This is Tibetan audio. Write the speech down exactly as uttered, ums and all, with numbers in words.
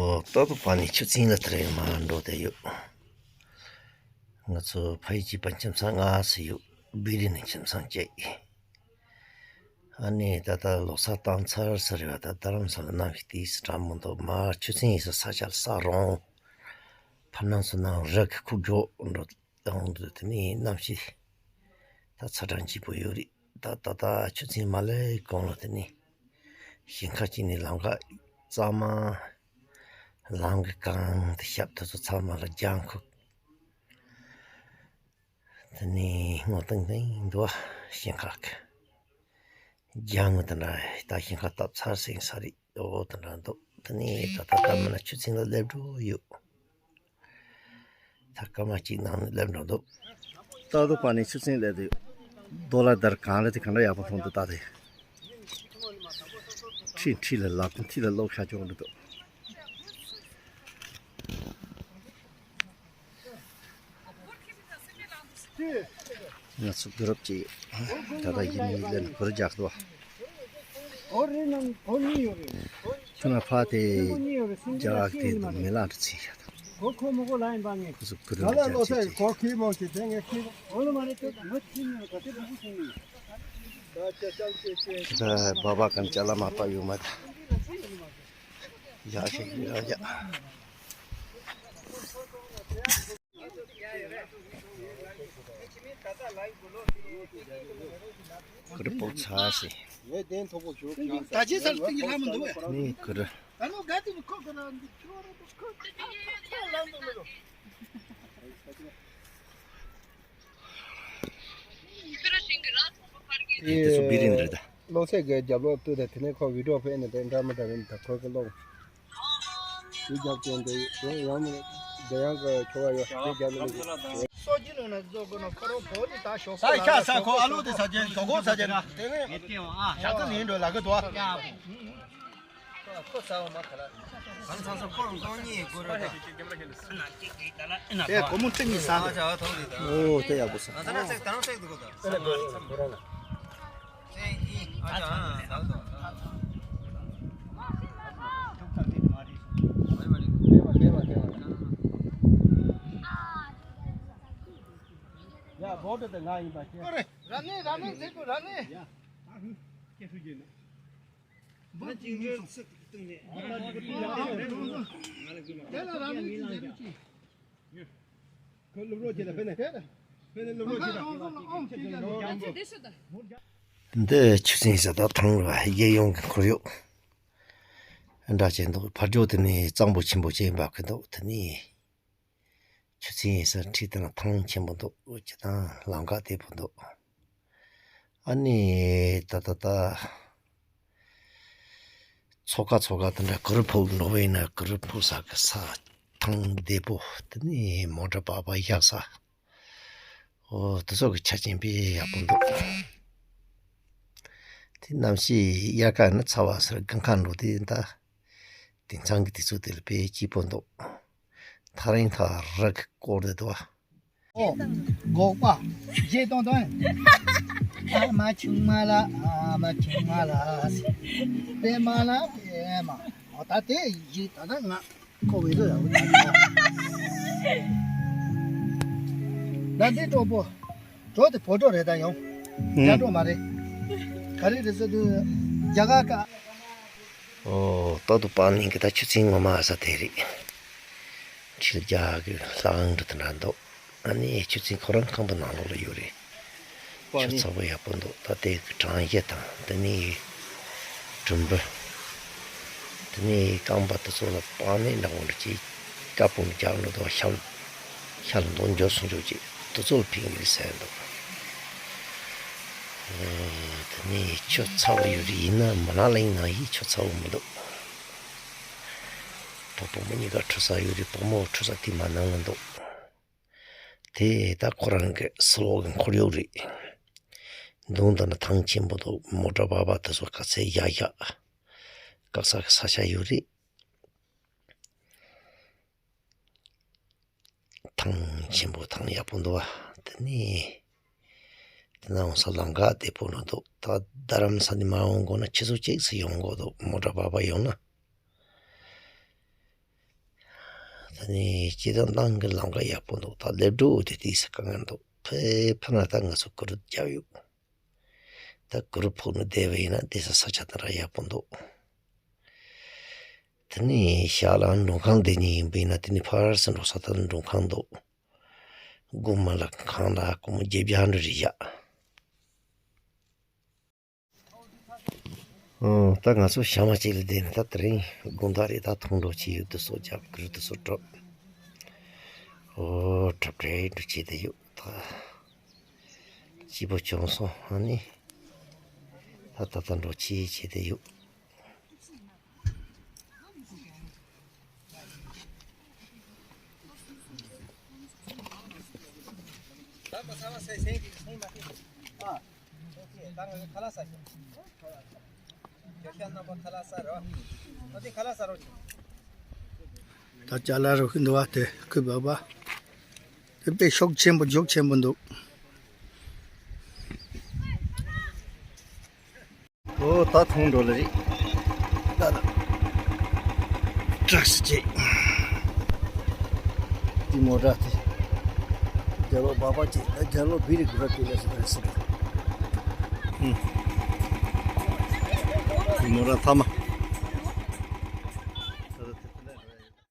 ཨོ། ཏོག་ཏོག་པ་ནི་ཆུ་ཚན་ལ་དེ་རིང་མར་འགྲོ་བསྡད་ཡོད། ང་ཚོ་ཕ་ཡུལ་གཅིག་པ་ཁྱིམ་ཚང་ལྔ་ཙམ་ཡོད། བི་རི་ནས་ཁྱིམ་ཚང་གཅིག་ཨ་ནི་ད་ལྟ་ལོ་གསར་བཏང་ཚར་ས་རེད་བ། ད་རྡ་རམ་ས་ལ་གནམ་གཤིས་ཏོག་ཙམ་གྲང་མོ་འདུག་མར་ཆུ་ཚན་ཡིན་ས་ས་ཆ་ལ་ས་རུང་། ཕར་ནང་ཚོ་ནང་རི་གི་ཁུག་ཀྱོག་འགྲོ་འོང་དུས་དེ་ནི་གནམ་གཤིས་ད་ཚ་གྲང་སྐྱིད་པོ་ཡོད་རེད། ད་ད་ལྟ་ཆུ་ཚན་མ་སླེབས་གོང་ལ་དེ་ནི་ཞིང་ཁ་གཅིག་ནས་ལམ་ཁ་གཙང་མ། ལམ་གྱི་གང་དེ་ཞབས་དེ་ཚོ་ཚང་མ་ལ་ལྗང་ཁུ། དེ་ནས་སྔོ་ཏིང་ཏིང་འདུག་ཞིང་ཁ་གི་ལྗང་ངུ་དེ་འདྲ། ད་ཞིང་ཁ་བཏབ་ཚར་ཟིན་ས་རེད། ཨོ་དེ་འདྲ་འདུག་དེ་ནས་ད་ལྟ་ད་མིན་ན་ཆུ་ཚན་ལ་སླེབས་འགྲོ་ཡོད། ད་སྐར་མ་གཅིག་ནང་ནས་སླེབས་འགྲོ་འདུག་ཏག་ཏག་པ་ནས་ཆུ་ཚན་སླེབས་དུས་རྡོ་ལ་དར་གང་ལ་དེ་གང་འདྲ་ཡག་པོ་མཐོང་འདུག་ད་དེ་ཁྲི་ཁྲི་ལ་ལག་ཁུང་ཐིག་ལ་གློག་ཤ་ཅོག་འདུག་ང་ཚོ་གུ་རུབ་ཅིག་ད་ལྟ་ཡིན་ནི་ལེན་གུ་རུ་རྒྱག་ཏོ། ཁྱོད་ན་ཕ་དེ་རྒྱག་དེ་འདུག་མེ་ལག་འདྲ་ཚིག་ཡ་དང་། ཁོ་ཁོ་མོ་གོ་ལ་ཡིན་པ་ངས། ཁོ་ཚོ་གུ་རུ་ལ་རྒྱག་ཚིག་ཅིག་ཁོ་ཁི་མོ་ཞིག་དེ་ངས་ཁི་མོ་ལ་མ་རེད། ཁྱོད་ད་ངོ་ཁི་མོ་ག་དེ་འདུག་ཁྱི་མོ། ད་ཅ་ཅ་ཅེ་ཅེ། ད་བ་བ་གན་ཅ་ལ་མ་པ་ཡོད་མ་ད། ཡ་ཤེས་ཡོད་ཡ། གུ་རུ་པོ་ཚ་སི། ད་ཅི་སར་སྟེང་གི་ལྷ་མི་འདུག་བས། ནི་གུ་རུ། ད་ནོ་ག་དུ་ཁོ་གུ་རུ་འདི་ཁྱོད་རུ་ཁོ་ཁ་ཁ་ལ་འདུག་ལོ། དེ་ཚོ་བི་རི་ནི་རེད་ད། གློག་ཆས་ཀྱི་རྒྱབ་ལོག་ཏུ་དེ་དེ་ནས་ཁོ་བི་ཌིའོ་ཕེ་ནས་དེ་འདྲ་མི་འདྲ་རེད། ད་ཁོ་གི་གློག་དེ་རྒྱབ་ཀྱི་འདི་དེ་ཡང་མི་དེ་ཡང་གི་ཁྱོ་ག་ཡོད་དེ་རྒྱབ་ནས་སོ་ཇི་ནང་ན་བཟོ་དགོས་ན་ཁ་རོག་བོ་ནི་ད་ཞོག་ས་ཤ་ས་ཁོ་ཨ་ལུ་དེ་ས་ཅན་ཞོག་ཁོ་ས་ཅན་དེ་ནས་ཞག་ཙམ་ཡིན་འགྲོ་ལ་གི་དོ། ཁོ་ས་བ་མ་ཁ་ལ། གང་ཚང་ས་ཁོ་རང་སྟོང་ཉིད་དགོས་རེད་ད། དེ་སྒོར་མོ་གཅིག་གཉིས་ཟ་འདུག་ཨ་ཅག་ཐོག་ནས་ད། ཨོ་དེ་ཡག་པོ་ས། ད་ད་ན་ཚེག་ད་རང་ཚེག་འདུག་གོ་ད། ཨ་ལ་གོ་རང་ལ། ཚེག་གཉིས་ཨ་ཅག་ཨ་ད་ད། ཡ་བོ་ཏི་དེ་ང་ཡིན་པ་ཤེས། ར་ནི་ར་ནི་ཚེག་གོ་ར་ནི། ཡ་ད་ཧུ་སྐད་ཧུ་རྒྱུ་ནི། འདི་ཆུ་སྲིན་ཟེར་ད་ཐང་རེད་བ། རྒྱལ་ཡོངས་ཀྱི་ཁོར་ཡུག་འདྲ་བྱས་འདུག་ཕར་ཕྱོགས་དེ་ནི་གཙང་པོ་ཆེན་པོ་ཅིག་འབབ་ཀྱི་འདུག་དེ་ནི། ཆུ་ཚན་ཡིན་ས་འཁྲིས་དེ་ན་ཐང་ཆེན་པོ་འདུག་ཅི་དང་ལམ་ཁ་བདེ་པོ་འདུག་ཨ་ནི་ད་ད་ད། མཚོ་ཁ་མཚོ་ཁ་དེ་འདྲ་གུ་རུ་ཕུག་འགྲོ་བས་ན་གུ་རུ་ཕུག་ས་གི་ས་ཐང་བདེ་པོ་དེ་ནི་མོ་ཊ་པགས་པ་བཞག་ས། ཨོ་དེ་ཚོ་གི་ཆ་ཆེན་པོ་ཡག་པོ་འདུག་དེ་གནམ་གཤིས་དབྱར་ཁ་ནི་ཚ་བ་ཟེར་དགུན་ཁ་འགྲོ་དུས་ད། དེང་སང་གི་དུས་ཚོད་དེ་ལ་དཔེ་སྐྱིད་པོ་འདུག་ཐག་རིང་ཐག་རིང་གི་སྐོར་དེ་འདུག་བ། ཨོ། སྒོག་པ། བཞེས་གཏོང་དང་། ཨ་མ་ཆུང་མ་ལ་ཨ་མ་ཆུང་མ་ལ། པད་མ་ལ་པད་མ། ཨོ་ད་དེ་བཞེས་ད་ད་ང་ཁོ་བེད་དོ་ཡ་བོ་ད་ད། ད་འདི་གྲོགས་པོ། གྲོགས་དེ་བོད་གྲོགས་རེད་ད་ཡང་། ཨུམ། རྒྱ་གྲོགས་མ་རེད། ག་རེ་རེད་ཟེར་དུས་རྒྱ་གར་ཀ་ཨོ་ཏོག་ཏོག་པ་ནི་གི་ད་ཆུ་ཚན་ངོ་མ་ས་དེ་རེད། ཁྲིལ་རྒྱ་གི་ལྷ་ཁང་འདྲ་དེ་འདྲ་འདུག་ཨ་ནི་ཆུ་ཚན་ཁོ་རང་ཁང་པ་ནང་ལོགས་ལ་ཡོད་རེད། ཆུ་ཚ་པོ་ཡག་པོ་འདུག་ད་དེ་གི་གྲང་ཤེད་དང་དེ་ནི་གྲུམ་བུ། དེ་ནི་རྐང་པ་དེ་ཚོ་ལ་པགས་ནད་འདྲ་བོ་འདྲ་ཅིག་དཀར་པོ་རྒྱག་འགྲོ་འདུག་ཤ་ལ་ཤ་ལ་མདོག་འགྱུར་སོང་འགྱུར་ཅིག་དེ་ཚོ་ལ་ཕན་གི་རེད་ཟེར་འདུག་ཨོ། དེ་ནས་ཆུ་ཚ་བོ་ཡོད་རེད། ཡིན་ན་མ་ན་ལིང་ནང་བཞིན་ཆུ་ཚ་བོ་མི་འདུག་ད་བུ་མོ་གཉིས་ཀ་ཁྲུས་ས་ཡོད་རེད། བུ་མོ་ཁྲུས་ས་དེ་མ་ནང་ལ་འདུག་དེ་ད་ཁོ་རང་གི་སི་ལོ་གི་ཁོར་ཡུག་རེད། མདུན་དུ་ན་ཐང་ཆེན་པོ་འདུག་མོ་ཊ་པགས་པ་དེ་ཚོ་ག་ཚད་བཞག་བཞག་བཀག་ས་གི་ས་ཆ་ཡོད་རེད། ཐང་ཆེན་པོ་ཐང་ཡག་པོ་འདུག་བ། དེ་ནས་དེ་ན་འོང་ས་ལམ་ཁ་བདེ་པོ་འདྲ་འདུག་ད་རྡ་རམ་ས་ནས་མར་འོང་དགོས་ན་ཆུ་ཚོད་གཅིག་ཙམ་ཡོང་དགོས་འདུག་མོ་ཊ་པགས་པ་ཡོང་ན། ད་ནི་སྤྱིར་བཏང་ནང་གི་ལམ་ཁ་ཡག་པོ་འདུག་ད་སླེབས་འགྲོ་འོ་དེ་ཏིག་ས་དཀའ་ངལ་འདུག་ཕེ་ཕེ་ན་ད་ང་ཚོ་གུ་རུ་རྒྱབ་ཡོད། ད་གུ་རུ་ཕུག་ནས་བསྡད་པ་ཡིན་ན་བསྡད་ས་ས་ཆ་དེ་ར་ཡག་པོ་འདུག་དེ་ནི་ཤར་ལ་མགྲོན་ཁང་བསྡད་མཁན་ཡིན་པ་ཡིན་ན་དེ་ནི་ཕར་ཚུར་འགྲོ་ས་ད་ནི་མགྲོན་ཁང་འདུག་སྒོ་མ་ལ་ཁང་ལ་སྒོར་མོ་བརྒྱད་བརྒྱ་ལྷག་རེད་བཞག་ཨོ། ད་ང་ཚོ་ཞག་མ་གཅིག་ལ་བསྡད་ནས་ད་དེ་རིང་དགོང་དག་རེད། ད་འཐུང་འགྲོ་ཆེ་ཡོད་དུ་སོ་རྒྱབ་གི་རུ་དུ་སོ་གྲོགས། ཨོ་གྲབ་གྲས་འགྲོ་ཆེ་དེ་ཡོད་ད། སྐྱིད་པོ་བྱུང་སོང་ཨ་ནི། ད་ད་ད་འགྲོ་ཆེ་ཆེ་དེ་ཡོད། ད་ཅ་ལག་རོ་ཁི་འདུག་བ་དེ་ཁི་བ་བ། དེ་དཔེ་ཤུགས་ཆེན་པོ་རྒྱུག་ཆེན་པོ་འདུག་ཨོ་ད་ཐུང་འགྲོ་ལ་རེད། ད་ད་ཏྲག་སི་ཅེ། དེ་མོ་ཏྲ་དེ་རྒྱ་ལོ་བ་བ་ཅེ་ད་རྒྱ་ལོ་བི་རི་གུ་ར་ཏེ་ལ་སི་ད་སི་ད། ཧུམ། དེ་མོ་ཏྲ་ཐ་མ།